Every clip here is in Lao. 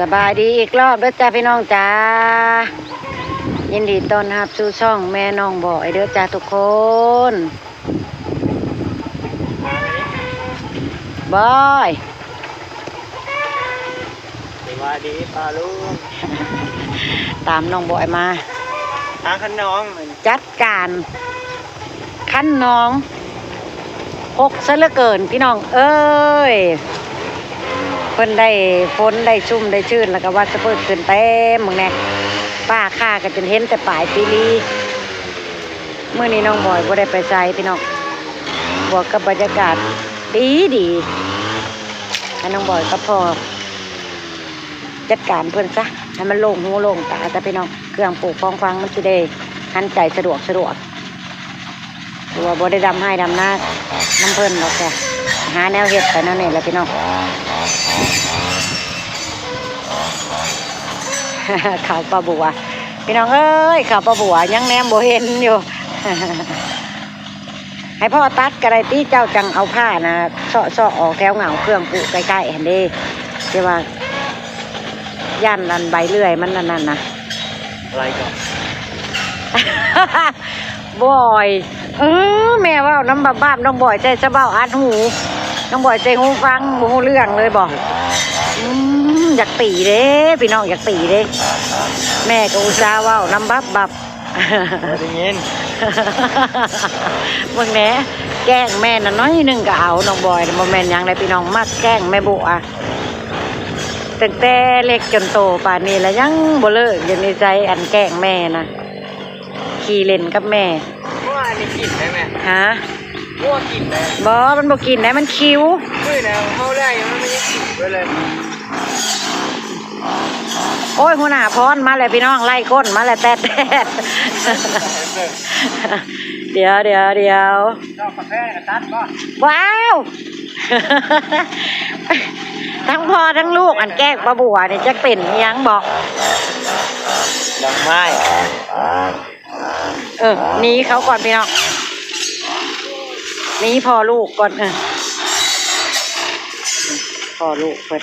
ສະບາຍດີອີກລອບເດີຈ້າພີ່ນ້ອງຈ້າ ຍິນດີຕ້ອນຮັບສູ່ຊ່ອງແມ່ນ້ອງບອຍເດີຈ້າທຸກຄົນ. ບອຍ ສະບາຍດີປ້າລຸງ ຕາມນ້ອງບອຍມາ ທາງຄັນນອງ ຈັດການ ຄັນນອງ ຫົກຊະເຫຼືອເກີນພີ່ນ້ອງເອີຍ. ເພິ່ນໄດ້ຝົນໄດ້ຊຸ່ມໄດ້ຊື່ນ ແລ້ວກໍວ່າສະເປີດຂຶ້ນເຕັມເບິ່ງແດ່ ປ່າຄາກໍຈົນເຫັນແຕ່ປາຍປີລີ. ມື້ນີ້ນ້ອງບອຍບໍ່ໄດ້ໄປໃສພີ່ນ້ອງ ບວກກັບບັນຍາກາດດີໆ ໃຫ້ນ້ອງບອຍກັບພໍ່ຈັດການເພິ່ນຊະ ໃຫ້ມັນໂລ່ງຫູໂລ່ງຕາຊະພີ່ນ້ອງ ເຄື່ອງປູກຂອງຝັງມັນຊິໄດ້ຫັນໃຈສະດວກສະດວກ. ຄືວ່າບໍ່ໄດ້ດຳໄຮ່ດຳນານຳເພິ່ນດອກຈ້ະ ຫາແນວເຮັດໄປແນວນີ້ແຫຼະພີ່ນ້ອງ. ເຂົ້າປ່າບົວ ພີ່ນ້ອງເອີຍ ເຂົ້າປ່າບົວຍັງແນມບໍ່ເຫັນຢູ່. ໃຫ້ພໍ່ຕັດກໍໄດ້ຕິ ເຈົ້າຈັ່ງເອົາພ້ານະ ເຊາະໆອອກແຖວເຫງົ້າເຄື່ອງປູກໃກ້ໆຫັ້ນເດ້ ແຕ່ວ່າ ຢ້ານອັນໃບເລື່ອຍມັນອັນນັ້ນນະ ອະໄລກໍ ບອຍ ເອີ ແມ່ເວົ້ານຳບາບໆ ນ້ອງບອຍໃສ່ສະເບົ້າອັດຫູ ນ້ອງບອຍໃສ່ຫູຟັງ ບໍ່ຮູ້ເລື່ອງເລີຍບໍ? ອືມ ຢາກຕີເດ້ພີ່ນ້ອງ ຢາກຕີເດ້ ແມ່ກໍອຸດສ່າເວົ້ານຳບາບໆ. ບໍ່ໄດ້ຍິນ ເບິ່ງແດ່ ແກ້ງແມ່ນະໜ້ອຍໜຶ່ງກໍເອົາ ນ້ອງບອຍນະ ບໍ່ແມ່ນຫຍັງໃດພີ່ນ້ອງ ມັກແກ້ງແມ່ບົວ ຕັ້ງແຕ່ເລັກຈົນໂຕປານນີ້ລະຍັງບໍ່ເລີກຢູ່ ນິໄສອັນແກ້ງແມ່ນະ ຂີ້ຫຼິ້ນກັບແມ່. ງົວອັນນີ້ກິນໄດ້ແມ່? ຫາ? ງົວກິນໄດ້? ບໍ່ ມັນບໍ່ກິນໄດ້ ມັນຄິວ. ເອີ ແລ້ວເຮົາໄລ່ມັນ ມັນຍັງກິນເບິດເລີຍ. ໂອ້ຍ ຫົວໜ້າພອນມາແລ້ວພີ່ນ້ອງ ໄລ່ກົ້ນມາແລ້ວ ແຕດໆ. ດຽວ ດຽວ ດຽວ ດອກກາແຟກໍຕັດບໍ່? ວ້າວ ທັງພໍ່ທັງລູກ ອັນແກ້ງປ້າບົວນີ້ ຈັກເປັນອີ່ຫຍັງບໍ? ດອກໄມ້. ເອີ ໜີເຂົາກ່ອນພີ່ນ້ອງ ໜີພໍ່ລູກກ່ອນ ເອີ ພໍ່ລູກເພິ່ນ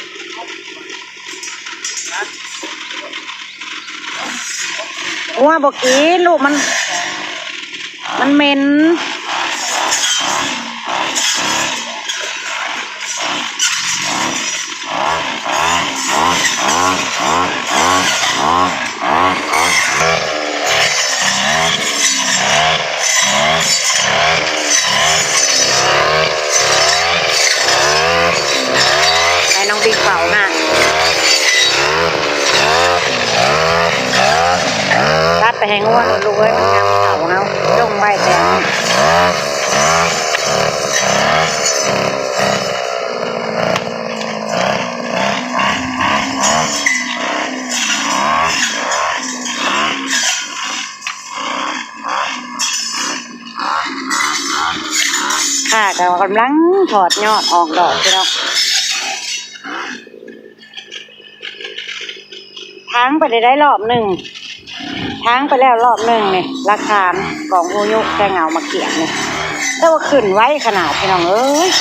ງົວບໍ່ກິນລູກ ມັນ ມັນເໝັນ. ໃຫ້ນ້ອງບິງເຝົ້ານະ ຕັດໄປໃຫ້ງົວໂລດລູກເອີຍ ມັນຍາມເຂົາເນາະ ຈົ່ງໄວ້ແຕ່ ຂ້າກໍກຳລັງຖອດຍອດອອກດອກພີ່ນ້ອງ. ຖາງໄປໄດ້ ໄດ້ລອບໜຶ່ງ ຖາງໄປແລ້ວລອບໜຶ່ງນີ້ ລະຄານ ກອງອູຍຸ ແຄເຫງົ້າ ໝາກກຽງນີ້ ແຕ່ວ່າຂຶ້ນໄວຂະໜາດ ພີ່ນ້ອງເອີຍ. ຊ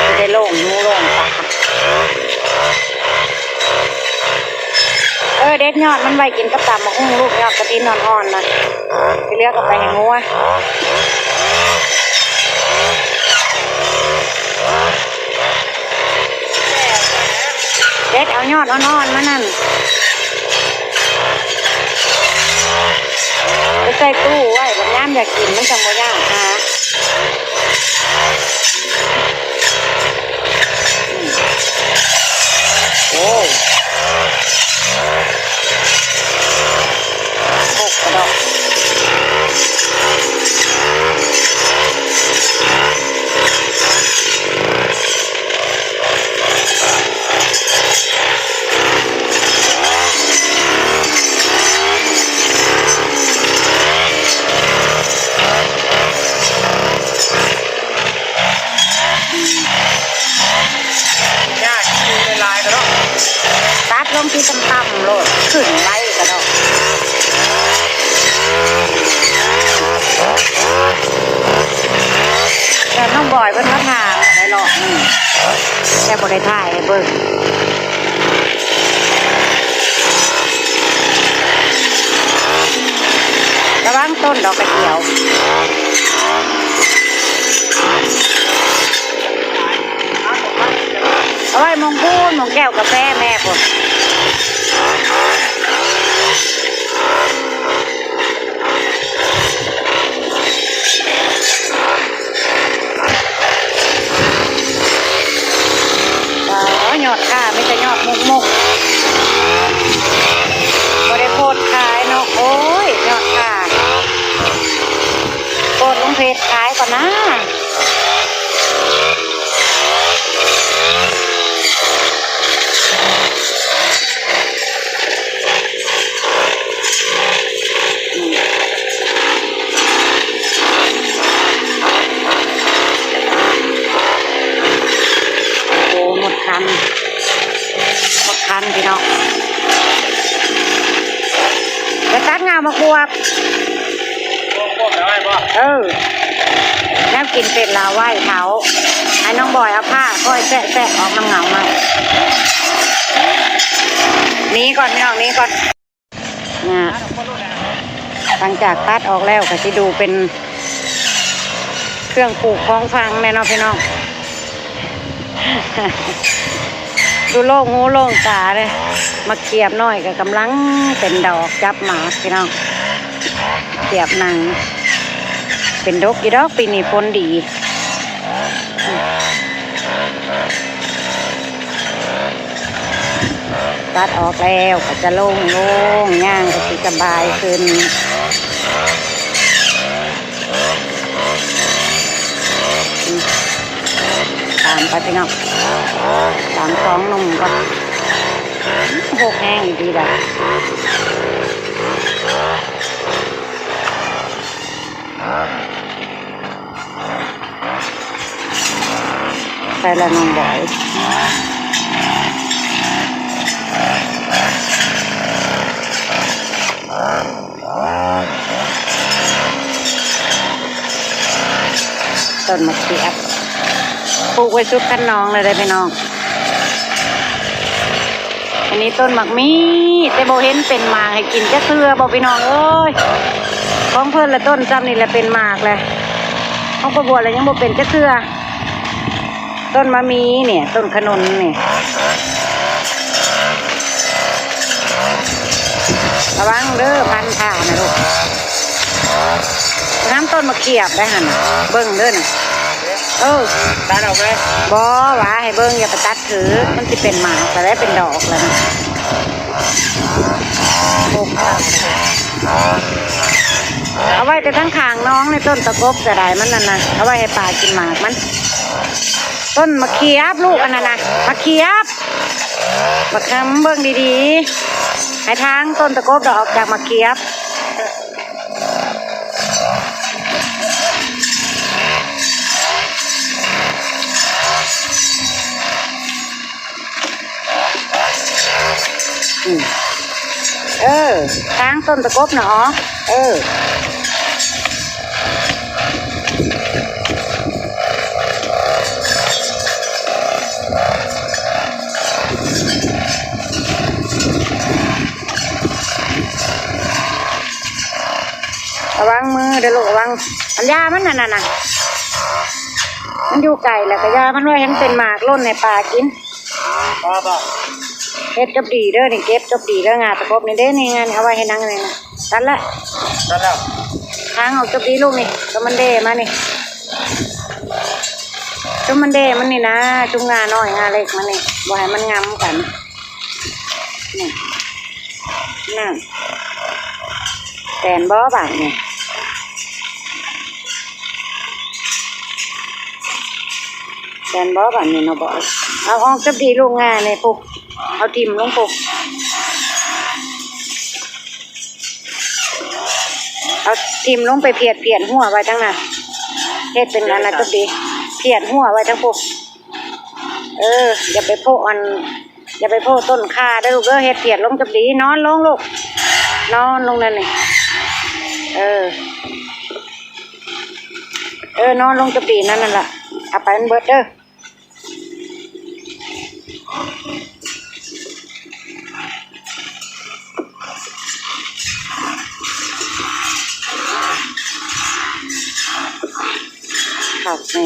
ິໄດ້ໂລ່ງຫູໂລ່ງຕາ. ເອີ ເດັດຍອດມັນໄວ້ກິນກັບຕຳບັກຫຸ່ງລູກ ຍອດກະຕິນອ່ອນໆນະ ທີ່ເຫຼືອກໍໄປໃຫ້ງົວ. ເດັດເອົາຍອດອ່ອນໆມານັ້ນ ໄປໃສ່ຕູ້ໄວ້ ບັດຍາມຢາກກິນມັນຈັ່ງບໍ່ຍາກຫາ. ໂອ້ ຫົກກະດອກ. ເ ໄປຖ່າຍໃຫ້ເບິ່ງ. ລະວັງຕົ້ນດອກກະຈຽວ. ເອົາໄວ້ໝ່ອງພຸ້ນ ໝ່ອງແກ້ວກາແຟແມ່ພຸ້ນ. ອໍ ຍອດຂ່າ ມີແຕ່ຍອດມຸກໆ ບໍ່ໄດ້ໂພດຂາຍເນາະ. ໂອ້ຍ ຍອດຂ່າ ໂພດລົງເຟສຂາຍກ່ອນນາ. ໂອ້ ໝົດຄັນ ໝົດຄັນພີ່ນ້ອງ. ໄປຕັດງ່າໝາກບວບ. ເອີ ແນວກິນເປັນລາວໄວ້ເຖົ້າ ໃຫ້ນ້ອງບອຍເອົາຜ້າຄ່ອຍແຊະໆອອກນຳເຫງົາມາ. ໜີກ່ອນພີ່ນ້ອງ ໜີກ່ອນ. ນະ ຫຼັງຈາກຕັດອອກແລ້ວກໍຊິດູເປັນເຄື່ອງປູກຂອງຝັງແນ່ເນາະພີ່ນ້ອງ. ດູໂລ່ງຫູໂລ່ງຕາເດ້. ໝາກຂຽບນ້ອຍກໍກຳລັງເປັນດອກ ຈັບໝາກພີ່ນ້ອງ. ຂຽບໜັງເປັນດົກຢູ່ດອກ ປີນີ້ຝົນດີ. ຕັດອອກແລ້ວກໍຈະໂລ່ງໆ ຍ່າງກໍຊິສະບາຍຂຶ້ນ. ຕາມໄປພີ່ນ້ອງ ຕາມສອງໜຸ່ມກ່ອນ. ໂຮກແຮງອີ່ຫຼີດະ. ໃສ່ລະນ້ອງບອຍ. ຕົ້ນໝາກຂຽບ ປູກໄວ້ສຸດຄັນນອງເລີຍເດ້ພີ່ນ້ອງ. ອັນນີ້ຕົ້ນໝາກມີ້ ແຕ່ບໍ່ເຫັນເປັນໝາກໃຫ້ກິນຈັກເທື່ອບໍ່ພີ່ນ້ອງເອີຍ. ຂອງເພິ່ນລະຕົ້ນຊ່ຳນີ້ລະເປັນໝາກແລະ ຂອງປ້າບົວລະຍັງບໍ່ເປັນຈັກເທື່ອ. ຕົ້ນມະມີ້ນີ້ ຕົ້ນຂະໜຸນນີ້ ລະວັງເດີ ພັນຜ້ານະລູກ. ນຳຕົ້ນໝາກຂຽບໄດ້ຫັ້ນ ເບິ່ງເດີນະ. ເອີ ຕັດອອກເລີຍ. ບໍ່ ວ່າໃຫ້ເບິ່ງ ຢ່າໄປຕັດຖືກ ມັນຊິເປັນໝາກແລ້ວ ເປັນດອກແລ້ວນະ. ເອົາໄວ້ແຕ່ທາງຂ້າງໜອງໃນຕົ້ນຕະກົບກໍໄດ້ ມັນນັ້ນນະ ເອົາໄວ້ໃຫ້ປາກິນໝາກມັນ. ຕົ້ນໝາກຂຽບລູກອັນນັ້ນນະ ໝາກຂຽບ ບັກຄຳ ເບິ່ງດີໆ ໃຫ້ທາງຕົ້ນຕະກົບດອກຈາກໝາກຂຽບ. ອືມ ເອີ ທາງຕົ້ນຕະກົບນະ ອໍ ເອີ. ລະວັງມືເດີລູກ ລະວັງ ອັນຢາມັນຫັ້ນນະ ມັນຢູ່ໄກແລ້ວກໍຢ່າມັນໄວ້ ໃຫ້ມັນເປັນໝາກຫຼົ່ນໃຫ້ປາກິນ. ພໍບໍ່? ເຮັດຈົບດີເດີນີ້ ເກັບຈົບດີເດີ ງ່າຕະກົບນີ້ເດ້ ນີ້ງ່ານີ້ ເອົາໄວ້ໃຫ້ນາງນີ້ ຕັດລະ ຕັດແລ້ວ ທາງອອກຈົບດີລູກນີ້ ຕົ້ນມັນເດມານີ້ ຊຸມມັນເດມັນນີ້ນະ ຊຸມງ່ານ້ອຍງ່າເລັກມັນນີ້ ບໍ່ໃຫ້ມັນງຳກັນ ນີ້ ນັ້ນ ແຕນບໍ່ບາດນີ້ ແຕນບໍ່ບາດນີ້ເນາະ ບໍ່ ເອົາອອກຈັກດີລູກ ງ່ານີ້ພຸ້ນ ເອົາຖິ້ມລົງພຸ້ນ ເອົາຖິ້ມລົງໄປ ພຽດ ພຽດຫົວໄວ້ທາງນັ້ນ ເຮັດເປັນອັນນັ້ນຈັກດີ ພຽດຫົວໄວ້ທາງພຸ້ນ ເອີ ຢ່າໄປໂພະອັນ ຢ່າໄປໂພະຕົ້ນຂ່າເດີລູກເດີ ເຮັດພຽດລົງຈັກດີ ນອນລົງລູກ ນອນລົງນັ້ນນີ້ ເອີ ເອີ ນອນລົງຈັກດີນັ້ນ ນັ້ນລະ ເອົາໄປມັນເບິດເດີ. ຄັກແນ່.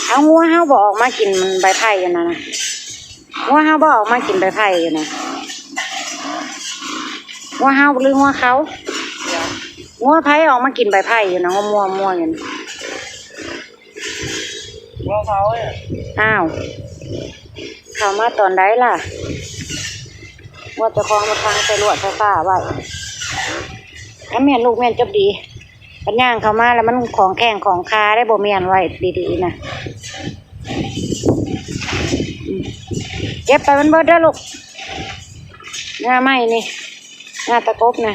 ເອົາ ງົວເຮົາບໍ່ອອກມາກິນໃບໄຜ່ຢູ່ນັ້ນນະ? ງົວເຮົາບໍ່ອອກມາກິນໃບໄຜ່ຢູ່ນະ? ງົວເຮົາຫຼືງົວເຂົາ? ງົວໃຜອອກມາກິນໃບໄຜ່ຢູ່ນະ? ງົວມົວໆຢູ່ນະ? ງົວເຂົາເອີຍ. ອ້າວ ເຂົ້າມາຕອນໃດລະ? ງົວເຈົ້າຂອງມາຂັງໃສ່ລວດໄຟຟ້າໄວ້. ອັນແມ່ນລູກແມ່ນຈົບດີ. ບັດຍ່າງເຂົ້າມາແລ້ວມັນຂອງແຂ້ງຂອງຄາໄດ້ ບໍ່ມ້ຽນໄວ້ດີໆນະ. ເກັບໄປມັນເບິດເດີລູກ ງາໄມ້ນີ້ ງາຕະກົບນະ.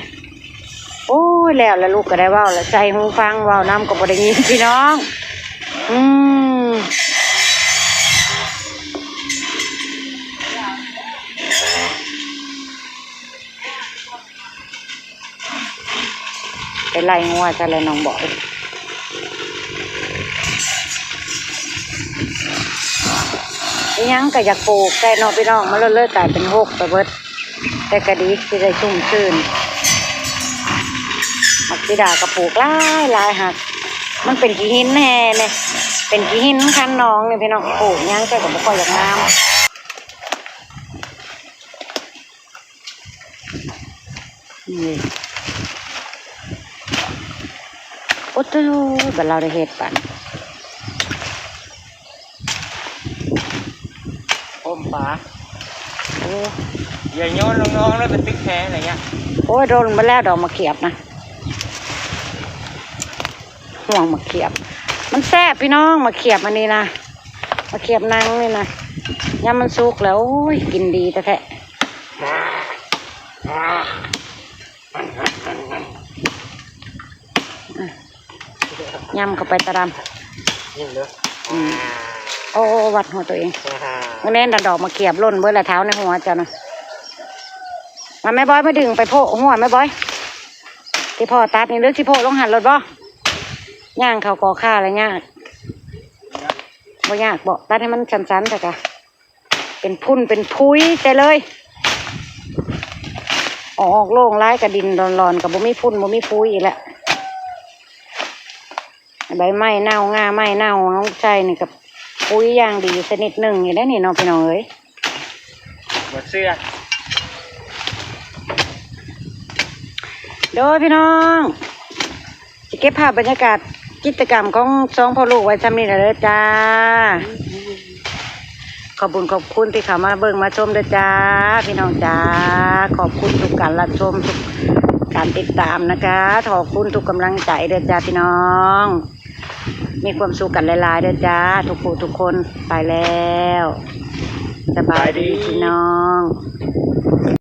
ໂອ້ຍ ແລ້ວລະລູກກໍໄດ້ເວົ້າລະ ໃສ່ຫູຟັງເວົ້ານຳກໍບໍ່ໄດ້ຍິນພີ່ນ້ອງ. ອືມ ໄປໄລ່ງົວຊະແລ້ວນ້ອງບອຍ. ອີ່ຫຍັງກໍຢາກປູກແຕ່ເນາະພີ່ນ້ອງ ມັນເລີຍກາຍເປັນຮົກໄປເບິດ. ແຕ່ກໍດີ ຊິໄດ້ຊຸ່ມຊື່ນ. ໝາກສີດາກໍປູກຫຼາຍໆ ຫາກມັນເປັນຂີ້ຫີນແດ່ນີ້ ເປັນຂີ້ຫີນຄັນໜອງນີ້ພີ່ນ້ອງ. ປູກຫຍັງໃສ່ກໍບໍ່ຄ່ອຍຢາກງາມ. ນີ້ ໂອ້ໂຕ ບັດລາວໄດ້ເຮັດປານ ກົ້ມປາ. ໂອ້ ຢ່າໂຍນລົງນ້ອງແລ້ວໄປຕຶກແພໄລຍະ. ໂອ້ຍ ໂດນມາແລ້ວດອກໝາກຂຽບນະ. ຫ່ວງໝາກຂຽບ ມັນແຊບພີ່ນ້ອງ ໝາກຂຽບອັນນີ້ນະ ໝາກຂຽບໜັງນີ້ນະ. ຍາມມັນສຸກແລ້ວ ໂອ້ຍ ກິນດີແທ້ໆ. ຍຳເຂົ້າໄປຕະດຳ. ນີ້ເດີ ອືມ ໂອ້ ວັດຫົວຕົວເອງ. ອ່າ ມື້ແນ່ນດອກມາຂຽບຫຼົ່ນເບິດລະ ເທົ້າໃນຫົວເຈົ້ານະ. ມາແມ່ບອຍ ມາດຶງໄປໂພະຫົວແມ່ບອຍ. ຊິພໍ່ຕັດນີ້ ຫຼືຊິໂພະລົງຫັ້ນໂລດບໍ? ຍ່າງເຂົ້າກໍຄາລະຍາກ. ບໍ່ຍາກບໍ? ຕັດໃຫ້ມັນສັ້ນໆ ຊະກະ ເປັນຝຸ່ນເປັນຝຸ່ນໃສ່ເລີຍ. ອອກໂລ່ງຫຼາຍກະດິນຫຼອນໆ ກະບໍ່ມີຝຸ່ນບໍ່ມີຝຸ່ນອີກແຫຼະ. ໃບໄມ້ເນົ່າ ງ່າໄມ້ເນົ່າ ເຮົາໃສ່ນີ້ກະປຸຍຢ່າງດີຊະນິດໜຶ່ງນີ້ແຫຼະນີ້ເນາະ ພີ່ນ້ອງເອີຍ. ບໍ່ເຊື່ອ. ໂດຍ ພີ່ນ້ອງ ຊິເກັບພາບບັນຍາກາດກິດຈະກຳຂອງສອງພໍ່ລູກໄວ້ຊ່ຳນີ້ແຫຼະເດີຈ້າ. ຂອບບຸນຂອບຄຸນທີ່ເຂົ້າມາເບິ່ງມາຊົມເດີຈ້າ ພີ່ນ້ອງຈ້າ. ຂອບຄຸນທຸກການຮັບຊົມ ທຸກການຕິດຕາມນະຄະ. ຂອບຄຸນທຸກກຳລັງໃຈເດີຈ້າ ພີ່ນ້ອງ. ມີຄວາມສຸກກັນຫຼາຍໆເດີຈ້າ ທຸກຜູ້ທຸກຄົນ. ໄປແລ້ວ ສະບາຍດີ ສະບາຍດີ ພີ່ນ້ອງ.